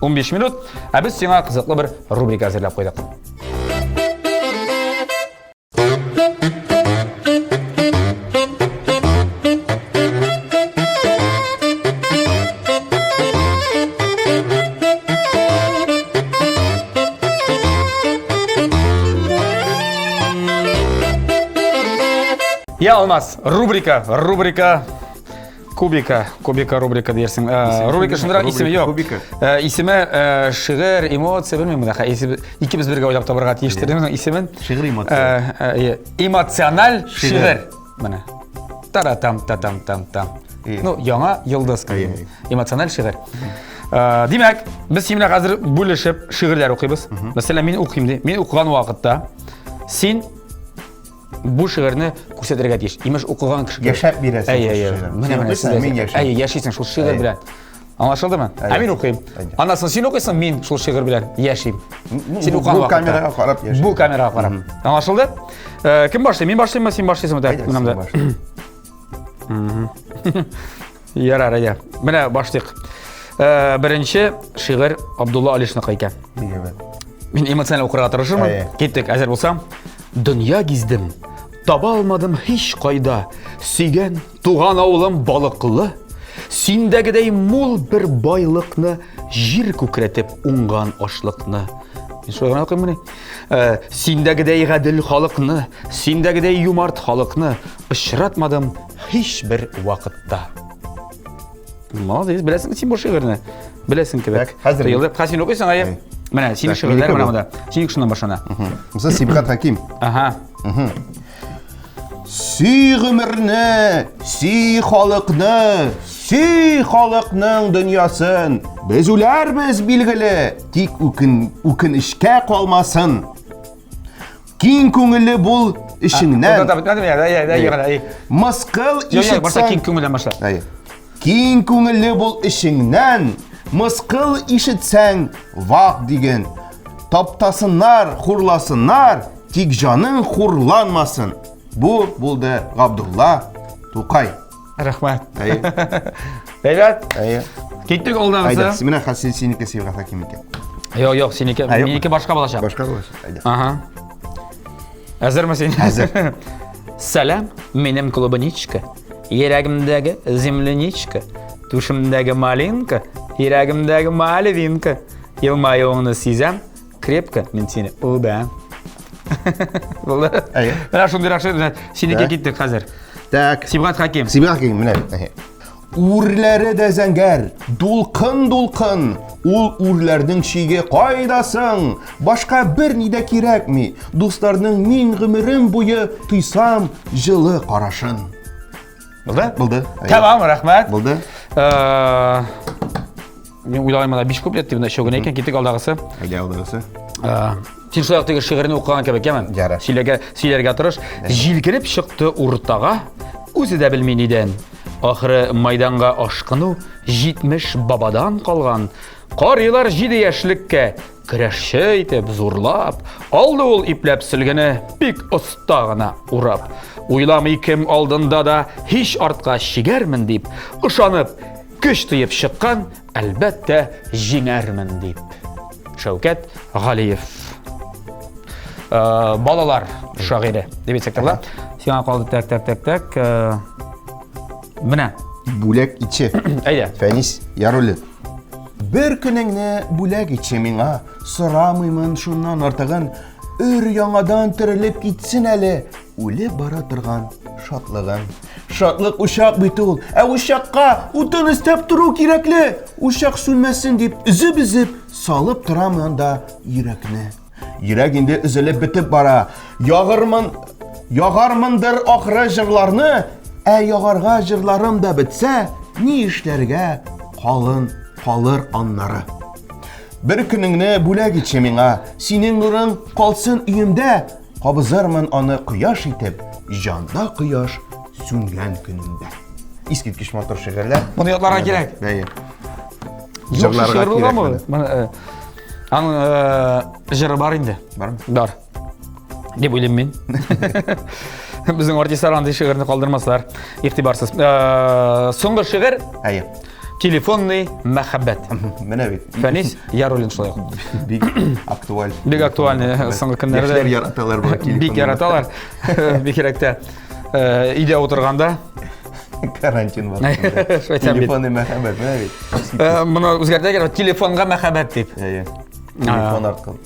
S2: 10-15 минут. Ә без сиңа кызыклы бер рубрика әзерләп куйдык. Я, Алмаз, рубрика, рубрика Кубика, кубика рубрика диярсең. Э, рубрика шундыйрак исеме юк.
S3: Кубика.
S2: Э, исеме э, шигырь, эмоция, белмим менә. Исеме икебез бергә уйлап табарга тиештер моның исемен.
S3: Шигырь эмоция.
S2: Эмоциональ шигырь. Менә. Таратам татам там там. Ну, яңа йолдыз. Эмоциональ шигырь. Димәк, без синең белән хәзер бүлешеп шигырьләр укыйбыз. Мәсәлән, мин укыйм ди. Мин укыган вакытта син бу шигырьне күрсәтергә тиеш. Имеш, укыган кеше.
S3: Яшәп бирәсең.
S2: Әйе, әйе. Менә менә
S3: мин яшим.
S2: Әйе, яшисең шул шигырь белән. Аңлашылдымы? Ә мин укыйм. Аннан соң син укыйсың, мин шул шигырь белән яшим. Син укыган
S3: Бу камерага карап яшим.
S2: Бу камерага карап. Аңлашылды? Э, кем башлый? Мин башлыйммы, син башлыйсыңмы? Так, менә. Ярар, әйдә. Менә башлыйк. Э, беренче шигырь Абдулла Алишныкы икән. Мин эмоциональ укырга тырышырмын. Киттек, әзер булсам. Дөнья гиздем, таба алмадым һич кайда. Сөйгән туган авылым балыклы. Синдәгедәй мул бер байлыкны җир күкрәтеп уңган ашлыкны. Мин шулай гына укыйммыни? Э, синдәгедәй гадел халыкны, синдәгедәй юмарт халыкны очратмадым һичбер вакытта. Молодец, беләсең син бу шигырьне. Беләсең кебек.
S3: Так, хәзер.
S2: Тоелды. Хәзер син укыйсың, әйе. Менә синең шигырьләр менә монда. Синең шуннан башлана.
S3: Мисал Сибгат Хаким.
S2: Ага.
S3: Сөй гомерне, сөй халыкны, сөй халыкның дөньясын. Без үләрбез, билгеле, тик үкен, үкенечкә калмасын. Киң күңелле бул эшеңнән. Мыскыл
S2: ишетсәң. Башта киң күңелдән башла.
S3: Әйе. Киң күңелле бул эшеңнән. Мыскыл ишетсәң, вак диген. Таптасыннар, хурласыннар, тик җаның хурланмасын. Бу булды Габдулла Тукай.
S2: Рәхмәт.
S3: Әйе.
S2: Әйбәт.
S3: Әйе.
S2: Киттек алдагысы.
S3: Әйдә, менә хәзер синеке Сибгат Хакимнеке.
S2: Юк, юк, синеке, минеке башка булачак.
S3: Башка булачак. Әйдә.
S2: Ага. Әзерме син?
S3: Әзер.
S2: Сәлам, минем клубничка. Йөрәгемдәге земляничка, түшемдәге малинка, йөрәгемдәге мальвинка. Елмаюыңны сизәм, крепко мин сине үбәм. Булды.
S3: Әйе.
S2: Менә шундыйрак шигырь. Синеке киттек хәзер.
S3: Так.
S2: Сибгат Хәким.
S3: Сибгат Хәким, менә бит. Үрләре дә зәңгәр, дулкын-дулкын, ул үрләрнең чиге кайда соң? Башка бер ни дә кирәкми, дусларның мин гомерем буе тойсам җылы карашын.
S2: Булды?
S3: Булды.
S2: Тәмам, рәхмәт.
S3: Булды.
S2: Э, мин уйлаган монда 5 куплет дип, өчәү генә икән, киттек алдагысы.
S3: Әйдә алдагысы.
S2: Э, син шулай ук теге шигырьне укыган кебек, яме?
S3: Ярар.
S2: Сөйләргә, сөйләргә тырыш. Җилкенеп чыкты уртага, үзе дә белми нидән. Ахыры майданга ашкыну 70 бабадан калган. Карыйлар 7 яшьлеккә, көрәшче итеп зурлап, алды ул ипләп сөлгене бик оста гына урап. Уйламый кем алдында да һич артка чигәрмен дип, ышанып, көч тыеп чыккан, әлбәттә, җиңәрмен дип. Шәүкәт Галиев. Э, балалар шагыйре дип әйтсәк тә була. Сиңа калды так, так, так, так. Э, менә.
S3: Бүләк итче.
S2: Әйдә.
S3: Фәнис Яруллин. Бер көнеңне бүләк итче миңа, сорамыймын шуннан артыгын. Өр яңадан терелеп китсен әле, үлеп бара торган шатлыгым. Шатлык учак бит ул, ә учакка утын өстәп тору кирәкле. Учак сүнмәсен дип өзеп-өзеп салып торам анда йөрәкне. Йөрәк инде өзелеп бетеп бара. Ягырмын, ягармындыр ахры җырларны, ә ягарга җырларым да бетсә, ни эшләргә калын калыр аннары. Бер көнеңне бүләк итче миңа, синең нурың калсын өемдә, кабызырмын аны кояш итеп, җанда кояш сүнгән көнемдә. Искиткеч матур шигырьләр.
S2: Моны ятларга кирәк.
S3: Әйе.
S2: Җырларга кирәк. Моны Аның э, җыры бар инде.
S3: Бармы?
S2: Бар. Дип уйлыйм мин. Безнең артистлар андый шигырьне калдырмаслар. Игътибарсыз. Э, соңгы шигырь.
S3: Әйе.
S2: Телефонный мәхәббәт.
S3: Менә бит.
S2: Фәнис Яруллин шулай ук.
S3: Бик актуаль.
S2: Бик актуальный э, соңгы көннәрдә.
S3: Яшьләр яраталар бу телефонны.
S2: Бик яраталар. Бигрәк тә өйдә утырганда.
S3: Карантин вакытында. Телефонный мәхәббәт, менә бит.
S2: Э, моны үзгәртә кирәк, телефонга мәхәббәт дип.
S3: Әйе. Телефон аркылы.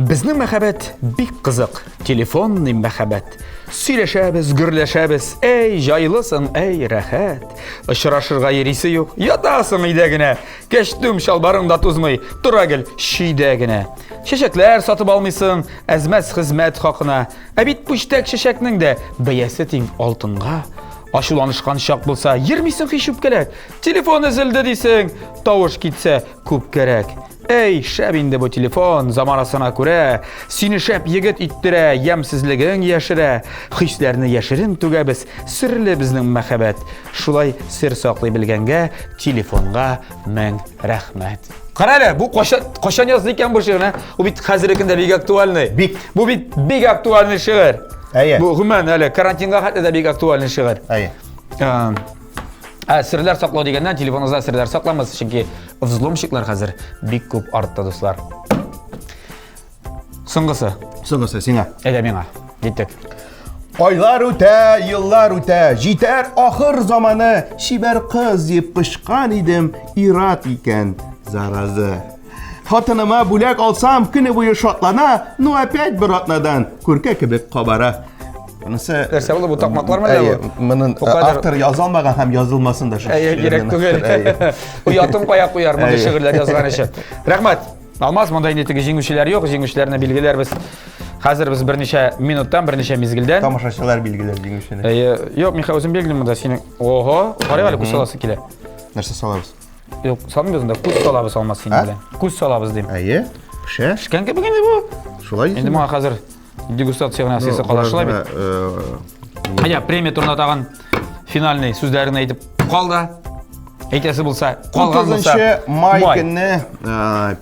S2: Безнең мәхәббәт бик кызык, телефонный мәхәббәт. Сөйләшәбез, гөрләшәбез, әй, җайлысың, әй, рәхәт. Очрашырга йөрисе юк, ятасың өйдә генә. Кәчтүм чалбарың да тузмый, тора гел чөйдә генә. Чәчәкләр сатып алмыйсың, әзмәс хезмәт хакына. Ә бит пүчтәк чәчәкнең дә бәясе тиң алтынга. Ачуланышкан чак булса, йөрмисең һич үпкәләп. Телефон өзелде дисең, тавыш китсә күпкәрәк. Әй, шәп инде бу телефон, заманасына күрә. Сине шәп егет иттерә, ямьсезлегең яшерә. Хисләрне яшерен түгәбез, серле безнең мәхәббәт. Шулай сер саклый белгәнгә телефонга мең рәхмәт. Кара әле, бу кайчан, кайчан язды икән бу шигырьне? Бу бит хәзерге көндә бик актуальный.
S3: Бик.
S2: Бу бит бик актуальный шигырь.
S3: Әйе.
S2: Бу гомумән әле карантинга хәтле дә бик актуальный шигырь.
S3: Әйе.
S2: Ә серләр саклау дигәннән, телефоныгызда серләр сакламыз, чөнки взломщиклар хәзер бик күп артты, дуслар. Соңгысы.
S3: Соңгысы сиңа.
S2: Әйдә миңа. Киттек.
S3: Айлар үтә, еллар үтә, җитәр ахыр заманы, чибәр кыз дип кычкан идем, ират икән, заразы. Хатыныма бүләк алсам, көне буе шатлана, ну опять бер атнадан күркә кебек кабара. Монысы
S2: Нәрсә булды бу такмаклармы әллә бу?
S3: Моны автор яза алмаган һәм язылмасын да шул.
S2: Әйе, кирәк түгел. Оятын кая куяр мондый шигырьләр язган өчен. Рәхмәт. Алмаз, монда инде теге җиңүчеләр юк, җиңүчеләрне билгеләрбез. Хәзер без берничә минуттан, берничә мизгелдән.
S3: Тамашачылар билгеләр җиңүчене.
S2: Әйе, юк, мин үзем билгелим монда синең. Ого, карыйк әле күз саласы килә.
S3: Нәрсә салабыз?
S2: Юк, салмыйбыз монда, күз салабыз Алмаз синең белән. Күз салабыз дим.
S3: Әйе, пешә.
S2: Пешкән кебек инде бу.
S3: Шулай.
S2: Инде моңа хәзер дегустация генә ясыйсы кала шулай бит. Әйе, премия турында тагын финальный сүзләрен әйтеп кал да. Әйтәсе булса, калган булса.
S3: 30 май көнне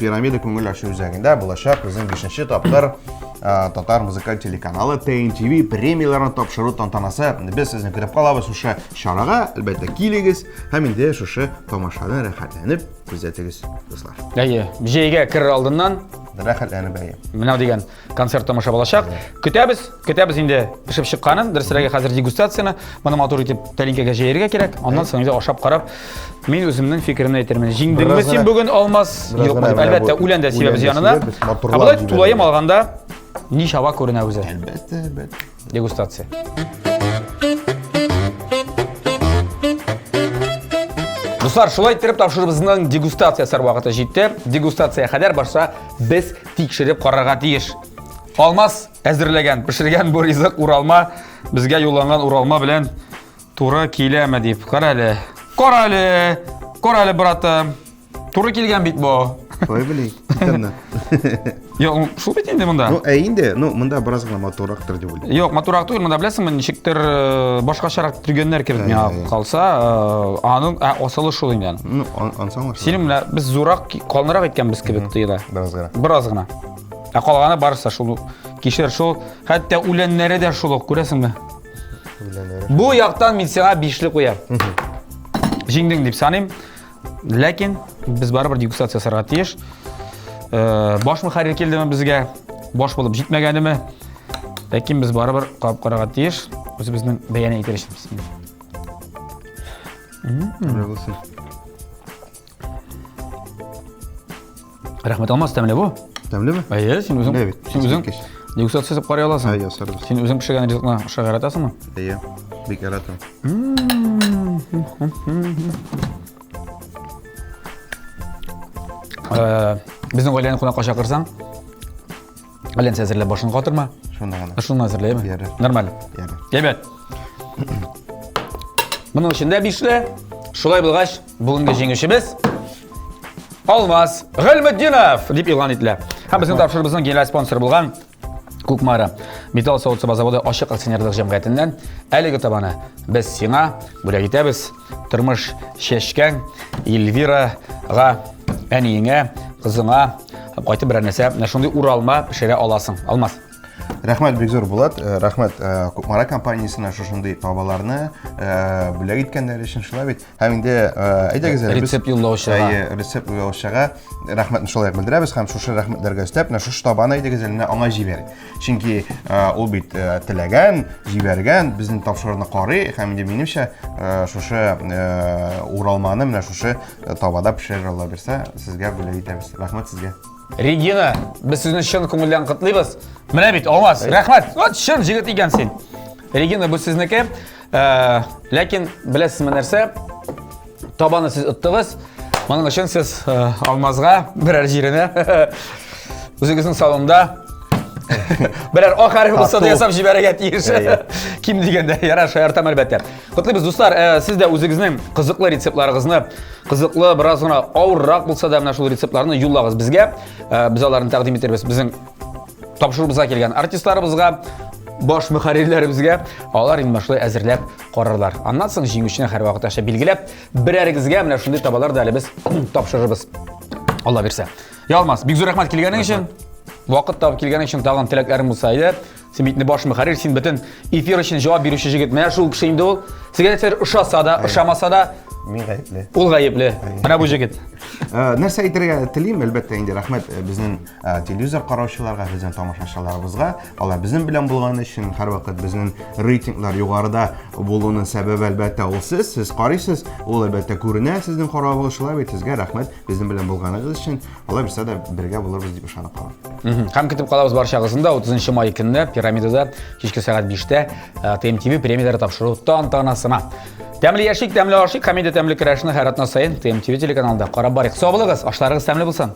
S3: Пирамида күңел ачу үзәгендә булачак безнең 5 тапкыр татар музыкаль телеканалы TNTV премияләрен тапшыру тантанасы. Без сезне көтеп калабыз шушы чарага. Әлбәттә, килегез һәм инде шушы тамашаны рәхәтләнеп күзәтегез, дуслар.
S2: Әйе, җәйгә керер алдыннан
S3: рәхәтләнеп әйе.
S2: Менә дигән концерт тамаша булачак. Көтәбез, көтәбез инде пешеп чыкканын, дөресрәге хәзер дегустацияне. Моны матур итеп тәлинкәгә җәергә кирәк. Аннан соң инде ашап карап, мин үземнең фикеремне әйтермен. Җиңдеңме син бүген, Алмаз? Юкмы дип. Әлбәттә, үлән дә сибәбез янына. Ә болай тулаем алганда, Ничава күренә үзе.
S3: Әлбәттә, әлбәттә.
S2: Дегустация. Дуслар, шулай иттереп тапшыруыбызның дегустация ясар вакыты җитте. Дегустация кадәр башта без тикшереп карарга тиеш. Алмаз әзерләгән, пешергән бу ризык уралма безгә юлланган уралма белән туры киләме дип. Кара әле. Кара әле. Кара әле, братым. Туры килгән бит бу.
S3: Шулай белей. Икәнне.
S2: Юк, шул бит инде монда.
S3: Ну, ә инде, ну, монда бераз гына матуррактыр дип уйлыйм.
S2: Юк, матуррак түгел, монда беләсеңме, ничектер э, башкачарак төргәннәр кебек миңа калса, э, аның ә, асылы шул инде аның.
S3: Ну, ансы аңлашыла.
S2: Синең менә без зуррак, калынрак иткәнбез кебек тоела.
S3: Бераз гына.
S2: Бераз гына. Ә калганы барысы шул кишер шул, хәтта үләннәре дә шул ук, күрәсеңме?
S3: Үләннәре.
S2: Бу яктан мин сиңа бишле куям. Җиңдең дип саныйм. Ләкин без барыбер дегустация ясарга тиеш. Э, баш мөхәррир килдеме безгә? Баш булып җитмәгәнеме? Ләкин без барыбер кабып карарга тиеш. Үзебезнең бәяне әйтер өчен.
S3: Тәмле булсын.
S2: Рәхмәт Алмаз, тәмле бу.
S3: Тәмлеме?
S2: Әйе, син үзең.
S3: Менә бит,
S2: Син үзең
S3: искиткеч.
S2: дегустация ясап карый аласың.
S3: Әйе, ясарбыз.
S2: Син үзең пешергән ризыкны ашарга яратасыңмы?
S3: Әйе, бик яратам.
S2: Э, безнең гаиләне кунакка чакырсаң, әллә нәрсә әзерләп башын катырма.
S3: Шунда гына.
S2: Шуны әзерләйме?
S3: Ярар.
S2: Нормально.
S3: Ярар.
S2: Әйбәт. Моның өчен дә бишле. Шулай булгач, бүгенге җиңүчебез Алмаз Гыйльметдинов дип игълан ителә. Һәм безнең тапшыруыбызның генераль спонсоры булган Кукмара металл савыт-саба заводы ачык акционерлык җәмгыятеннән әлеге табаны без сиңа бүләк итәбез. Тормыш чәчкәң Эльвирага, әниеңә, кызыңа кайтып берәр нәрсә менә шундый уралма пешерә аласың. Алмаз.
S3: Рәхмәт бик зур Булат, э, рәхмәт э, Кукмара компаниясенә шушындый табаларны э, бүләк иткәннәре өчен шулай бит. Һәм инде әйдәгез әле
S2: рецепт юллаучыга.
S3: Әйе, рецепт юллаучыга рәхмәтне шулай ук белдерәбез һәм шушы рәхмәтләргә өстәп, менә шушы табаны әйдәгез әле менә аңа җибәрик. Чөнки ул бит теләгән, җибәргән, безнең тапшыруны карый һәм инде минемчә шушы уралманы менә шушы табада пешерер Алла бирсә, сезгә бүләк итәбез. Рәхмәт сезгә.
S2: Регина, без сезне чын күңелдән котлыйбыз. Менә бит, Алмаз, рәхмәт. Вот чын җегет икән син. Регина, бу сезнеке. Э, ләкин беләсезме нәрсә? Табаны сез оттыгыз. Моның өчен сез э, Алмазга берәр җиренә үзегезнең салонда берәр ак хәреф булса да ясап җибәрергә тиеш. Ким дигәндә, ярар, шаяртам әлбәттә. Котлыйбыз, дуслар, э, сез дә үзегезнең кызыклы рецептларыгызны, кызыклы, бераз гына авыррак булса да менә шул рецептларны юллагыз безгә. Без аларны тәкъдим итербез. Безнең тапшыруыбызга килгән артистларыбызга, баш мөхәррирләребезгә алар инде шулай әзерләп карарлар. Аннан соң җиңүчене һәрвакыт аша билгеләп, берәрегезгә менә шундый табалар да әле без тапшырырбыз. Алла бирсә. Ялмаз, бик зур рәхмәт килгәнең өчен. Вакыт табып килгәнең өчен тагын теләкләрем булса иде. Син бит баш мөхәррир, син бөтен эфир өчен җавап бирүче җегет. Менә шул кеше инде ул. Сезгә нәрсәдер ошаса да, ошамаса да,
S3: мин гаепле.
S2: Ул гаепле. Менә бу җегет.
S3: Э, нәрсә әйтергә телим, әлбәттә инде рәхмәт э, безнең Э, телевизор караучыларга, безнең тамашачыларыбызга, алар безнең белән булган өчен һәрвакыт безнең рейтинглар югарыда булуның сәбәбе әлбәттә ул сез, сез карыйсыз, ул әлбәттә күренә сезнең каравыгыз, шулай бит сезгә рәхмәт безнең белән булганыгыз өчен. Алла бирсә дә бергә булырбыз дип ышанып калам.
S2: Һәм көтеп калабыз барчагызны да 30 май көнне Пирамидада кичке сәгать 5-тә ТМТВ премияләре тапшыру тантанасына. Тәмле яшик, тәмле ашыйк, һәм инде тәмле көрәшне һәр атна саен ТМТВ телеканалында карап барыйк. Сау булыгыз, ашларыгыз тәмле булсын.